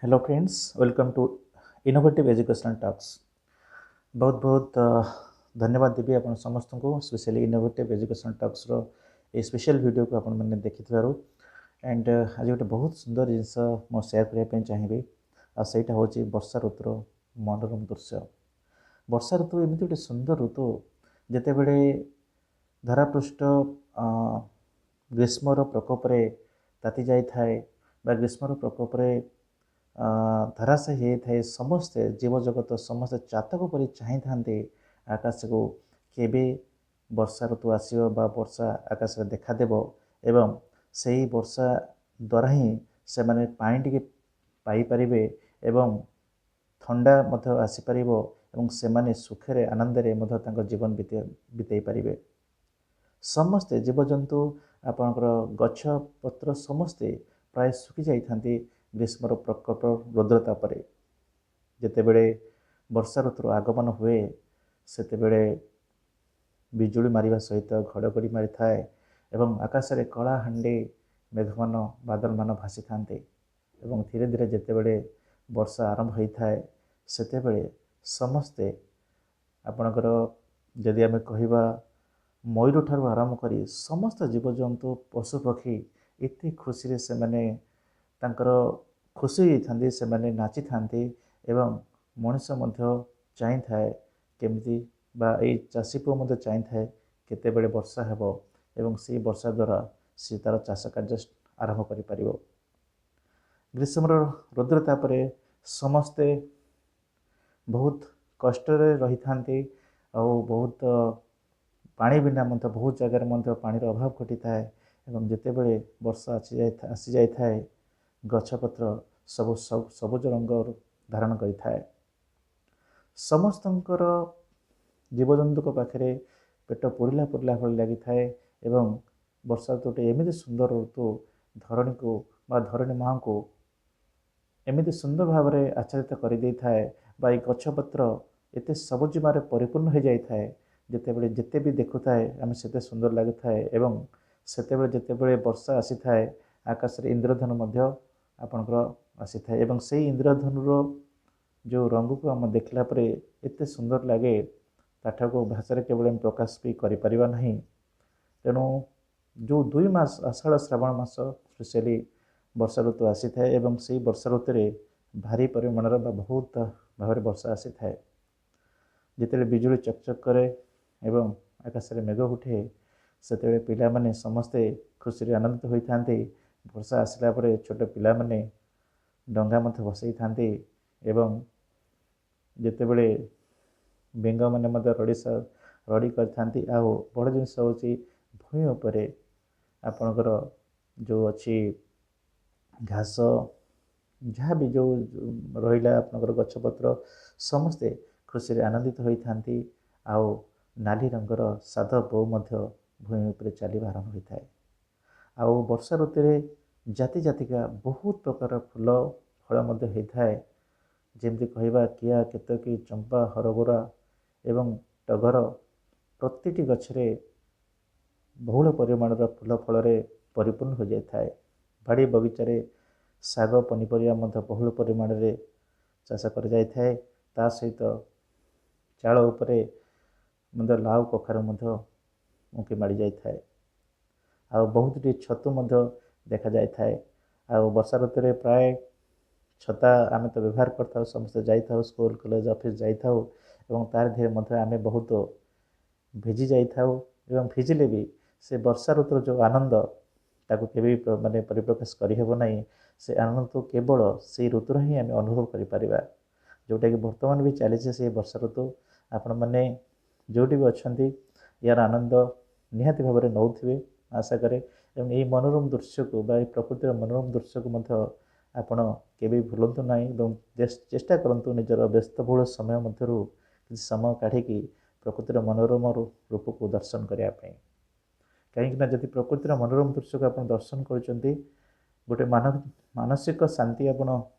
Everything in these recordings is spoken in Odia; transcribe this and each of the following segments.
Hello friends, welcome to Innovative Educational Talks. ବହୁତ ବହୁତ ଧନ୍ୟବାଦ ଦେବି ଆପଣ ସମସ୍ତଙ୍କୁ, ସ୍ପେଶିଆଲି ଇନୋଭେଟିଭ୍ ଏଜୁକେସନ୍ ଟକ୍ସର ଏଇ ସ୍ପେଶିଆଲ୍ ଭିଡ଼ିଓକୁ ଆପଣମାନେ ଦେଖିଥିବାରୁ। ଆଣ୍ଡ ଆଜି ଗୋଟେ ବହୁତ ସୁନ୍ଦର ଜିନିଷ ମୁଁ ସେୟାର କରିବା ପାଇଁ ଚାହିଁବି, ଆଉ ସେଇଟା ହେଉଛି ବର୍ଷା ଋତୁର ମନୋରମ ଦୃଶ୍ୟ। ବର୍ଷା ଋତୁ ଏମିତି ଗୋଟେ ସୁନ୍ଦର ଋତୁ, ଯେତେବେଳେ ଧରାପୃଷ୍ଠ ଗ୍ରୀଷ୍ମର ପ୍ରକୋପରେ ତାତି ଯାଇଥାଏ ବା ଗ୍ରୀଷ୍ମର ପ୍ରକୋପରେ ଧରାଶାୟୀ ହେଇଯାଇଥାଏ, ସମସ୍ତେ ଜୀବଜଗତ ସମସ୍ତେ ଚାତକ ପରି ଚାହିଁଥାନ୍ତି ଆକାଶକୁ, କେବେ ବର୍ଷା ଋତୁ ଆସିବ ବା ବର୍ଷା ଆକାଶରେ ଦେଖାଦେବ ଏବଂ ସେଇ ବର୍ଷା ଦ୍ୱାରା ହିଁ ସେମାନେ ପାଣି ଟିକେ ପାଇପାରିବେ ଏବଂ ଥଣ୍ଡା ମଧ୍ୟ ଆସିପାରିବ ଏବଂ ସେମାନେ ସୁଖରେ ଆନନ୍ଦରେ ମଧ୍ୟ ତାଙ୍କ ଜୀବନ ବିତେଇ ପାରିବେ। ସମସ୍ତେ ଜୀବଜନ୍ତୁ, ଆପଣଙ୍କର ଗଛ ପତ୍ର ସମସ୍ତେ ପ୍ରାୟ ଶୁଖି ଯାଇଥାନ୍ତି ଗ୍ରୀଷ୍ମର ପ୍ରକୋପ ରୌଦ୍ରତା ପରେ। ଯେତେବେଳେ ବର୍ଷା ଋତୁର ଆଗମନ ହୁଏ, ସେତେବେଳେ ବିଜୁଳି ମାରିବା ସହିତ ଘଡ଼ଘଡ଼ି ମାରିଥାଏ ଏବଂ ଆକାଶରେ କଳାହାଣ୍ଡି ମେଘମାନ ବାଦଲମାନ ଭାସିଥାନ୍ତି ଏବଂ ଧୀରେ ଧୀରେ ଯେତେବେଳେ ବର୍ଷା ଆରମ୍ଭ ହୋଇଥାଏ, ସେତେବେଳେ ସମସ୍ତେ ଆପଣଙ୍କର ଯଦି ଆମେ କହିବା ମୟୂର ଠାରୁ ଆରମ୍ଭ କରି ସମସ୍ତ ଜୀବଜନ୍ତୁ, ପଶୁପକ୍ଷୀ ଏତେ ଖୁସିରେ ସେମାନେ ତାଙ୍କର ଖୁସି ହେଇଥାନ୍ତି, ସେମାନେ ନାଚିଥାନ୍ତି ଏବଂ ମଣିଷ ମଧ୍ୟ ଚାହିଁଥାଏ କେମିତି ବା ଏଇ ଚାଷୀ ପୁଅ ମଧ୍ୟ ଚାହିଁଥାଏ କେତେବେଳେ ବର୍ଷା ହେବ ଏବଂ ସେଇ ବର୍ଷା ଦ୍ୱାରା ସିଏ ତା'ର ଚାଷ କାର୍ଯ୍ୟ ଆରମ୍ଭ କରିପାରିବ। ଗ୍ରୀଷ୍ମର ରୌଦ୍ର ତାପରେ ସମସ୍ତେ ବହୁତ କଷ୍ଟରେ ରହିଥାନ୍ତି ଆଉ ବହୁତ ପାଣି ବିନା ମଧ୍ୟ ବହୁତ ଜାଗାରେ ମଧ୍ୟ ପାଣିର ଅଭାବ ଘଟିଥାଏ ଏବଂ ଯେତେବେଳେ ବର୍ଷା ଆସିଯାଇଥାଏ, ଗଛପତ୍ର ସବୁ ସବୁଜ ରଙ୍ଗ ଧାରଣ କରିଥାଏ। ସମସ୍ତଙ୍କର ଜୀବଜନ୍ତୁଙ୍କ ପାଖରେ ପେଟ ପୁରିଲା ପୁରିଲା ଭଳି ଲାଗିଥାଏ ଏବଂ ବର୍ଷା ଋତୁ ଗୋଟେ ଏମିତି ସୁନ୍ଦର ଋତୁ, ଧରଣୀକୁ ବା ଧରଣୀ ମାଆଙ୍କୁ ଏମିତି ସୁନ୍ଦର ଭାବରେ ଆଚ୍ଛାଦିତ କରିଦେଇଥାଏ ବା ଏଇ ଗଛପତ୍ର ଏତେ ସବୁଜିମାରେ ପରିପୂର୍ଣ୍ଣ ହୋଇଯାଇଥାଏ, ଯେତେବେଳେ ଯେତେ ବି ଦେଖୁଥାଏ ଆମେ ସେତେ ସୁନ୍ଦର ଲାଗୁଥାଏ। ଏବଂ ସେତେବେଳେ ଯେତେବେଳେ ବର୍ଷା ଆସିଥାଏ, ଆକାଶରେ ଇନ୍ଦ୍ରଧନୁ ମଧ୍ୟ ଆପଣଙ୍କର ଆସିଥାଏ ଏବଂ ସେଇ ଇନ୍ଦ୍ରଧନୁର ଯେଉଁ ରଙ୍ଗକୁ ଆମେ ଦେଖିଲା ପରେ ଏତେ ସୁନ୍ଦର ଲାଗେ, ତାଠାକୁ ଭାଷାରେ କେବଳ ଆମେ ପ୍ରକାଶ ବି କରିପାରିବା ନାହିଁ। ତେଣୁ ଯେଉଁ 2 ମାସ, ଆଷାଢ଼ ଶ୍ରାବଣ ମାସ ସ୍ପେଶିଆଲି ବର୍ଷା ଋତୁ ଆସିଥାଏ ଏବଂ ସେଇ ବର୍ଷା ଋତୁରେ ଭାରି ପରିମାଣର ବା ବହୁତ ଭାବରେ ବର୍ଷା ଆସିଥାଏ। ଯେତେବେଳେ ବିଜୁଳି ଚକଚକ କରେ ଏବଂ ଆକାଶରେ ମେଘ ଉଠେ, ସେତେବେଳେ ପିଲାମାନେ ସମସ୍ତେ ଖୁସିରେ ଆନନ୍ଦିତ ହୋଇଥାନ୍ତି। ବର୍ଷା ଆସିଲା ପରେ ଛୋଟ ପିଲାମାନେ ଡଙ୍ଗା ମଧ୍ୟ ଭସେଇଥାନ୍ତି ଏବଂ ଯେତେବେଳେ ବେଙ୍ଗମାନେ ମଧ୍ୟ ରଡ଼ି କରିଥାନ୍ତି। ଆଉ ବଡ଼ ଜିନିଷ ହେଉଛି ଭୂଇଁ ଉପରେ ଆପଣଙ୍କର ଯେଉଁ ଅଛି ଘାସ, ଯାହା ବି ଯେଉଁ ରହିଲା ଆପଣଙ୍କର ଗଛପତ୍ର, ସମସ୍ତେ ଖୁସିରେ ଆନନ୍ଦିତ ହୋଇଥାନ୍ତି। ଆଉ ନାଲି ରଙ୍ଗର ସାଧ ବୋଉ ମଧ୍ୟ ଭୂଇଁ ଉପରେ ଚାଲିବା ଆରମ୍ଭ ହୋଇଥାଏ। ଆଉ ବର୍ଷା ଋତୁରେ ଜାତି ଜାତିକା ବହୁତ ପ୍ରକାର ଫୁଲ ଫଳ ମଧ୍ୟ ହେଇଥାଏ, ଯେମିତି କହିବା କିଆ, କେତକୀ, ଚମ୍ପା, ହରଗୌରା ଏବଂ ଟଗର। ପ୍ରତିଟି ଗଛରେ ବହୁଳ ପରିମାଣର ଫୁଲ ଫଳରେ ପରିପୂର୍ଣ୍ଣ ହୋଇଯାଇଥାଏ। ବାଡ଼ି ବଗିଚାରେ ଶାଗ ପନିପରିବା ମଧ୍ୟ ବହୁଳ ପରିମାଣରେ ଚାଷ କରାଯାଇଥାଏ। ତା ସହିତ ଚାଳ ଉପରେ ମଧ୍ୟ ଲାଉ କଖାରୁ ମଧ୍ୟ ଉଙ୍କି ମାଡ଼ି ଯାଇଥାଏ ଆଉ ବହୁତଟି ଛତୁ ମଧ୍ୟ ଦେଖାଯାଇଥାଏ। ଆଉ ବର୍ଷା ଋତୁରେ ପ୍ରାୟ ଛତା ଆମେ ତ ବ୍ୟବହାର କରିଥାଉ, ସମସ୍ତେ ଯାଇଥାଉ ସ୍କୁଲ, କଲେଜ, ଅଫିସ୍ ଯାଇଥାଉ ଏବଂ ତାର ଦେହରେ ମଧ୍ୟ ଆମେ ବହୁତ ଭିଜି ଯାଇଥାଉ ଏବଂ ଭିଜିଲେ ବି ସେ ବର୍ଷା ଋତୁର ଯେଉଁ ଆନନ୍ଦ ତାକୁ କେବେ ବି ମାନେ ପରିପ୍ରକାଶ କରିହେବ ନାହିଁ। ସେ ଆନନ୍ଦ କେବଳ ସେଇ ଋତୁରେ ହିଁ ଆମେ ଅନୁଭବ କରିପାରିବା, ଯେଉଁଟାକି ବର୍ତ୍ତମାନ ବି ଚାଲିଛି ସେଇ ବର୍ଷା ଋତୁ। ଆପଣମାନେ ଯେଉଁଠି ବି ଅଛନ୍ତି ୟାର ଆନନ୍ଦ ନିହାତି ଭାବରେ ନେଉଥିବେ ଆଶା କରେ ଏବଂ ଏଇ ମନୋରମ ଦୃଶ୍ୟକୁ ବା ଏଇ ପ୍ରକୃତିର ମନୋରମ ଦୃଶ୍ୟକୁ ମଧ୍ୟ ଆପଣ କେବେ ଭୁଲନ୍ତୁ ନାହିଁ ଏବଂ ଚେଷ୍ଟା କରନ୍ତୁ ନିଜର ବ୍ୟସ୍ତବହୁଳ ସମୟ ମଧ୍ୟରୁ କିଛି ସମୟ କାଢ଼ିକି ପ୍ରକୃତିର ମନୋରମ ରୂପକୁ ଦର୍ଶନ କରିବା ପାଇଁ। କାହିଁକିନା ଯଦି ପ୍ରକୃତିର ମନୋରମ ଦୃଶ୍ୟକୁ ଆପଣ ଦର୍ଶନ କରୁଛନ୍ତି, ଗୋଟେ ମାନସିକ ଶାନ୍ତି ଆପଣ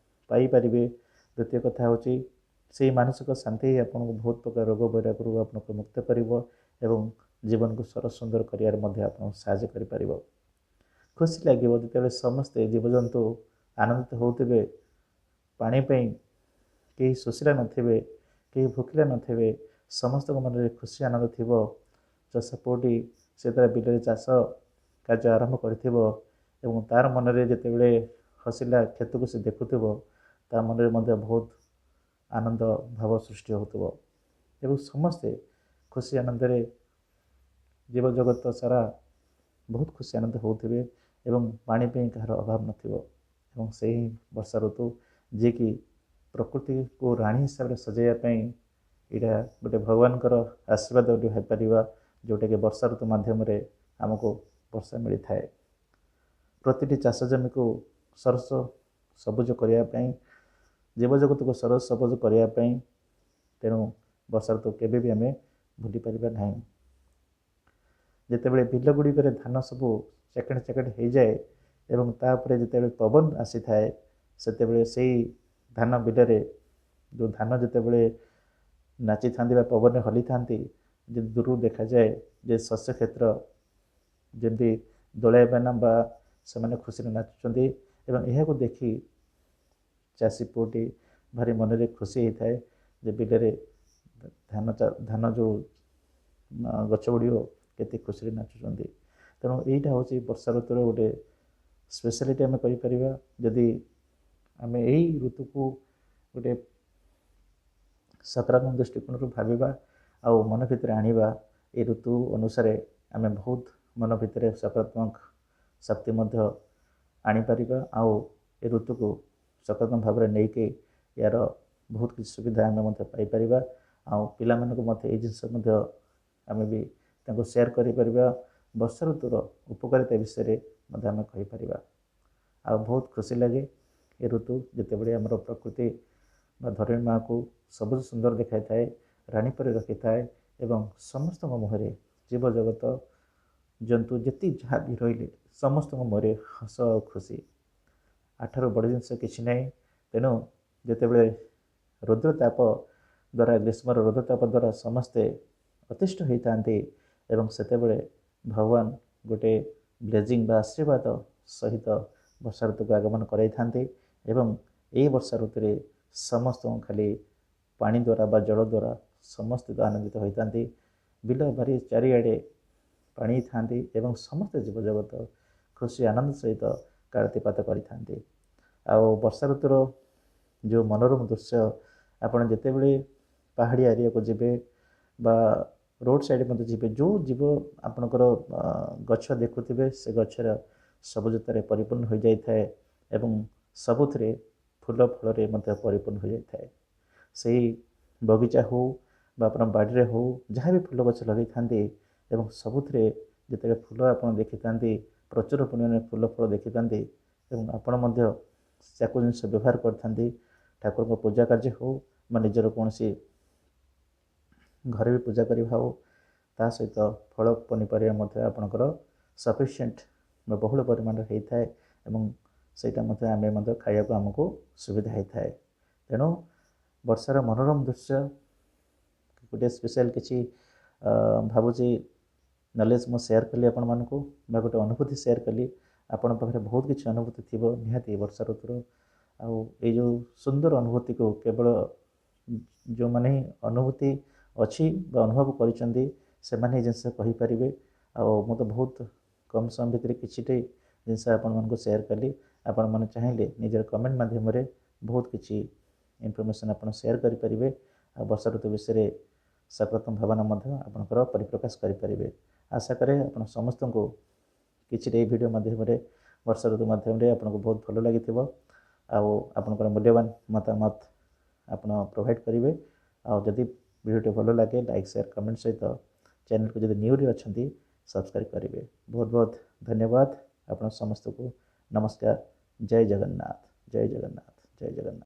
ପାଇପାରିବେ। ଦ୍ୱିତୀୟ କଥା ହେଉଛି ସେଇ ମାନସିକ ଶାନ୍ତି ଆପଣଙ୍କୁ ବହୁତ ପ୍ରକାର ରୋଗ ବୈରାଗରୁ ଆପଣଙ୍କୁ ମୁକ୍ତ କରିବ ଏବଂ ଜୀବନକୁ ସରସ ସୁନ୍ଦର କରିବାରେ ମଧ୍ୟ ଆପଣଙ୍କୁ ସାହାଯ୍ୟ କରିପାରିବ। ଖୁସି ଲାଗିବ ଯେତେବେଳେ ସମସ୍ତେ ଜୀବଜନ୍ତୁ ଆନନ୍ଦିତ ହେଉଥିବେ, ପାଣି ପାଇଁ କେହି ଶୋଷିଲା ନଥିବେ, କେହି ଭୋକିଲା ନଥିବେ, ସମସ୍ତଙ୍କ ମନରେ ଖୁସି ଆନନ୍ଦ ଥିବ। ଚାଷ ପୁଅଟି ସେ ତା'ର ବିଲରେ ଚାଷ କାର୍ଯ୍ୟ ଆରମ୍ଭ କରିଥିବ ଏବଂ ତା'ର ମନରେ ଯେତେବେଳେ ହସିଲା କ୍ଷେତକୁ ସେ ଦେଖୁଥିବ, ତା ମନରେ ମଧ୍ୟ ବହୁତ ଆନନ୍ଦ ଭାବ ସୃଷ୍ଟି ହେଉଥିବ ଏବଂ ସମସ୍ତେ ଖୁସି ଆନନ୍ଦରେ ଜୀବଜଗତ ସାରା ବହୁତ ଖୁସି ଆନନ୍ଦ ହେଉଥିବେ ଏବଂ ପାଣି ପାଇଁ କାହାର ଅଭାବ ନଥିବ। ଏବଂ ସେହି ବର୍ଷା ଋତୁ ଯିଏକି ପ୍ରକୃତିକୁ ରାଣୀ ହିସାବରେ ସଜାଇବା ପାଇଁ ଏଇଟା ଗୋଟେ ଭଗବାନଙ୍କର ଆଶୀର୍ବାଦ ବୋଲି ଭାବିପାରିବା, ଯେଉଁଟାକି ବର୍ଷା ଋତୁ ମାଧ୍ୟମରେ ଆମକୁ ବର୍ଷା ମିଳିଥାଏ। ପ୍ରତିଟି ଚାଷ ଜମିକୁ ସରସ ସବୁଜ କରିବା ପାଇଁ, ଜୀବଜଗତକୁ ସରସ ସବୁଜ କରିବା ପାଇଁ, ତେଣୁ ବର୍ଷା ଋତୁ କେବେ ବି ଆମେ ଭୁଲିପାରିବା ନାହିଁ। ଯେତେବେଳେ ବିଲ ଗୁଡ଼ିକରେ ଧାନ ସବୁ ଚାକେଟ ଚାକେଟ ହେଇଯାଏ ଏବଂ ତାପରେ ଯେତେବେଳେ ପବନ ଆସିଥାଏ, ସେତେବେଳେ ସେଇ ଧାନ ବିଲରେ ଯେଉଁ ଧାନ ଯେତେବେଳେ ନାଚିଥାନ୍ତି ବା ପବନରେ ହଲିଥାନ୍ତି, ଯଦି ଦୂରରୁ ଦେଖାଯାଏ ଯେ ଶସ୍ୟ କ୍ଷେତ୍ର ଯେମିତି ଦୋଳାୟମାନ ବା ସେମାନେ ଖୁସିରେ ନାଚୁଛନ୍ତି, ଏବଂ ଏହାକୁ ଦେଖି ଚାଷୀ ପୁଅଟି ଭାରି ମନରେ ଖୁସି ହେଇଥାଏ ଯେ ବିଲରେ ଧାନ ଯେଉଁ ଗଛ ଗୁଡ଼ିକ କେତେ ଖୁସିରେ ନାଚୁଛନ୍ତି। ତେଣୁ ଏଇଟା ହେଉଛି ବର୍ଷା ଋତୁର ଗୋଟେ ସ୍ପେଶାଲିଟି ଆମେ କହିପାରିବା। ଯଦି ଆମେ ଏଇ ଋତୁକୁ ଗୋଟେ ସକାରାତ୍ମକ ଦୃଷ୍ଟିକୋଣରୁ ଭାବିବା ଆଉ ମନ ଭିତରେ ଆଣିବା, ଏ ଋତୁ ଅନୁସାରେ ଆମେ ବହୁତ ମନ ଭିତରେ ସକାରାତ୍ମକ ଶକ୍ତି ମଧ୍ୟ ଆଣିପାରିବା ଆଉ ଏ ଋତୁକୁ ସକାରାତ୍ମକ ଭାବରେ ନେଇକି ଏହାର ବହୁତ କିଛି ସୁବିଧା ଆମେ ମଧ୍ୟ ପାଇପାରିବା। ଆଉ ପିଲାମାନଙ୍କୁ ମଧ୍ୟ ଏଇ ଜିନିଷ ମଧ୍ୟ ଆମେ ବି ତାଙ୍କୁ ସେୟାର କରିପାରିବା, ବର୍ଷା ଋତୁର ଉପକାରିତା ବିଷୟରେ ମଧ୍ୟ ଆମେ କହିପାରିବା। ଆଉ ବହୁତ ଖୁସି ଲାଗେ ଏ ଋତୁ ଯେତେବେଳେ ଆମର ପ୍ରକୃତି ବା ଧରଣୀ ମାଆକୁ ସବୁଜ ସୁନ୍ଦର ଦେଖାଇଥାଏ, ରାଣୀ ପରି ରଖିଥାଏ ଏବଂ ସମସ୍ତଙ୍କ ମୁହଁରେ ଜୀବଜଗତ ଜନ୍ତୁ ଯେତିକି ଯାହା ବି ରହିଲେ ସମସ୍ତଙ୍କ ମୁହଁରେ ହସ ଆଉ ଖୁସି, ଆଠାରୁ ବଡ଼ ଜିନିଷ କିଛି ନାହିଁ। ତେଣୁ ଯେତେବେଳେ ରୁଦ୍ରତାପ ଦ୍ୱାରା, ଗ୍ରୀଷ୍ମର ରୁଦ୍ରତାପ ଦ୍ୱାରା ସମସ୍ତେ ଅତିଷ୍ଠ ହୋଇଥାନ୍ତି ଏବଂ ସେତେବେଳେ ଭଗବାନ ଗୋଟେ ବ୍ଲେଜିଂ ବା ଆଶୀର୍ବାଦ ସହିତ ବର୍ଷା ଋତୁକୁ ଆଗମନ କରାଇଥାନ୍ତି ଏବଂ ଏଇ ବର୍ଷା ଋତୁରେ ସମସ୍ତଙ୍କୁ ଖାଲି ପାଣି ଦ୍ୱାରା ବା ଜଳ ଦ୍ୱାରା ସମସ୍ତେ ତ ଆନନ୍ଦିତ ହୋଇଥାନ୍ତି। ବିଲ ବାରି ଚାରିଆଡ଼େ ପାଣି ଥାନ୍ତି ଏବଂ ସମସ୍ତେ ଜୀବଜଗତ ଖୁସି ଆନନ୍ଦ ସହିତ କାଳାତିପାତ କରିଥାନ୍ତି। ଆଉ ବର୍ଷା ଋତୁର ଯେଉଁ ମନୋରମ ଦୃଶ୍ୟ, ଆପଣ ଯେତେବେଳେ ପାହାଡ଼ିଆ ଏରିଆକୁ ଯିବେ ବା ରୋଡ଼ ସାଇଡ଼୍ ମଧ୍ୟ ଯିବେ, ଯେଉଁ ଜୀବ ଆପଣଙ୍କର ଗଛ ଦେଖୁଥିବେ ସେ ଗଛର ସବୁଜତାରେ ପରିପୂର୍ଣ୍ଣ ହୋଇଯାଇଥାଏ ଏବଂ ସବୁଥିରେ ଫୁଲ ଫଳରେ ମଧ୍ୟ ପରିପୂର୍ଣ୍ଣ ହୋଇଯାଇଥାଏ। ସେଇ ବଗିଚା ହେଉ ବା ଆପଣ ବାଡ଼ିରେ ହେଉ, ଯାହା ବି ଫୁଲ ଗଛ ଲଗାଇଥାନ୍ତି ଏବଂ ସବୁଥିରେ ଯେତେବେଳେ ଫୁଲ ଆପଣ ଦେଖିଥାନ୍ତି, ପ୍ରଚୁର ପରିମାଣରେ ଫୁଲ ଫଳ ଦେଖିଥାନ୍ତି ଏବଂ ଆପଣ ମଧ୍ୟ ତାକୁ ଜିନିଷ ବ୍ୟବହାର କରିଥାନ୍ତି, ଠାକୁରଙ୍କ ପୂଜା କାର୍ଯ୍ୟ ହେଉ ବା ନିଜର କୌଣସି ଘରେ ବି ପୂଜା କରିବା ହେଉ, ତା ସହିତ ଫଳ ପନିପରିବା ମଧ୍ୟ ଆପଣଙ୍କର ସଫିସିଏଣ୍ଟ ବା ବହୁଳ ପରିମାଣରେ ହେଇଥାଏ ଏବଂ ସେଇଟା ମଧ୍ୟ ଆମେ ମଧ୍ୟ ଖାଇବାକୁ ଆମକୁ ସୁବିଧା ହେଇଥାଏ। ତେଣୁ ବର୍ଷାର ମନୋରମ ଦୃଶ୍ୟ ଗୋଟେ ସ୍ପେଶାଲ କିଛି ଭାବୁଛି ନଲେଜ ମୁଁ ସେୟାର କଲି ଆପଣମାନଙ୍କୁ ବା ଗୋଟେ ଅନୁଭୂତି ସେୟାର କଲି। ଆପଣଙ୍କ ପାଖରେ ବହୁତ କିଛି ଅନୁଭୂତି ଥିବ ନିହାତି ବର୍ଷା ଋତୁର, ଆଉ ଏଇ ଯେଉଁ ସୁନ୍ଦର ଅନୁଭୂତିକୁ କେବଳ ଯେଉଁମାନେ ଅନୁଭୂତି ଅଛି ବା ଅନୁଭବ କରିଛନ୍ତି ସେମାନେ ଏଇ ଜିନିଷ କହିପାରିବେ। ଆଉ ମୁଁ ତ ବହୁତ କମ୍ ସମୟ ଭିତରେ କିଛିଟି ଜିନିଷ ଆପଣମାନଙ୍କୁ ସେୟାର କଲି। ଆପଣମାନେ ଚାହିଁଲେ ନିଜର କମେଣ୍ଟ ମାଧ୍ୟମରେ ବହୁତ କିଛି ଇନଫର୍ମେସନ୍ ଆପଣ ସେୟାର କରିପାରିବେ ଆଉ ବର୍ଷା ଋତୁ ବିଷୟରେ ସକାରାତ୍ମକ ଭାବନା ମଧ୍ୟ ଆପଣଙ୍କର ପରିପ୍ରକାଶ କରିପାରିବେ। ଆଶା କରେ ଆପଣ ସମସ୍ତଙ୍କୁ କିଛିଟା ଏଇ ଭିଡ଼ିଓ ମାଧ୍ୟମରେ, ବର୍ଷା ଋତୁ ମାଧ୍ୟମରେ ଆପଣଙ୍କୁ ବହୁତ ଭଲ ଲାଗିଥିବ ଆଉ ଆପଣଙ୍କର ମୂଲ୍ୟବାନ ମତାମତ ଆପଣ ପ୍ରୋଭାଇଡ଼ କରିବେ। ଆଉ ଯଦି ଭିଡ଼ିଓଟି ଭଲ ଲାଗେ, ଲାଇକ୍, ସେୟାର, କମେଣ୍ଟ ସହିତ ଚ୍ୟାନେଲକୁ ଯଦି ନ୍ୟୁରେ ଅଛନ୍ତି ସବସ୍କ୍ରାଇବ୍ କରିବେ। ବହୁତ ବହୁତ ଧନ୍ୟବାଦ ଆପଣ ସମସ୍ତଙ୍କୁ। ନମସ୍କାର। ଜୟ ଜଗନ୍ନାଥ, ଜୟ ଜଗନ୍ନାଥ, ଜୟ ଜଗନ୍ନାଥ।